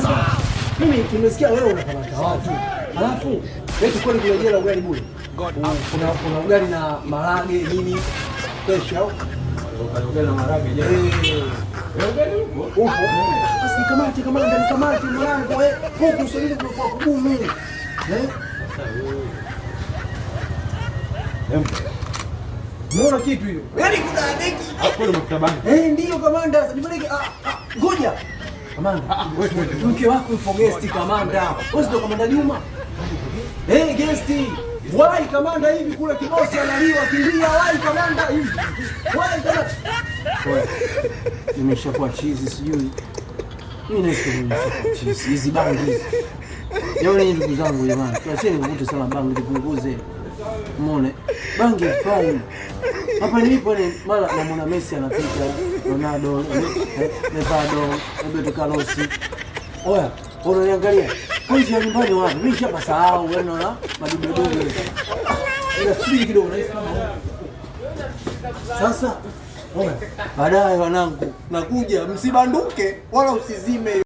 Kamanda, mimi nimesikia wewe unakamata watu. Alafu wewe kweli kule jela ugali bure. Kuna ugali na maharage nini? Fresh au? Ugali na maharage je? Eh. Ugali upo? Upo. Basi nikamate kamanda, nikamate mwanangu eh. Huku usogeze kwa kugumu. Eh? Sasa wewe. Muona kitu hiyo? Yaani kuna deki. Hapo ni mafuta bangi. Eh, ndio kamanda. Sasa nipeleke ngoja. Kamanda, Wewe twende. mke wako yupo guest kamanda. Wewe ndio kamanda Juma. Eh, guest. Wai kamanda hivi kule kibosi analiwa kimbia wai kamanda hivi. Wai kamanda. Oya. Nimeshakuwa chizi sijui. Mimi nahisi nimeshakuwa chizi. Hizi bangi hizi. Jamani ndugu zangu jamani, tuacheni kuvute sana bangi tupunguze. Muone. Bangi haifai. Hapa nilipo ni mara namuona Messi anapita, Ronaldo, Nevado, Roberto Carlos. Oya, unaniangalia. Kwa hiyo nyumbani wapi? Mimi nishapasahau, yaani naona madudu dudu. Ila subiri kidogo nahisi kama sasa. Oya, baadaye wanangu, nakuja msibanduke wala usizime.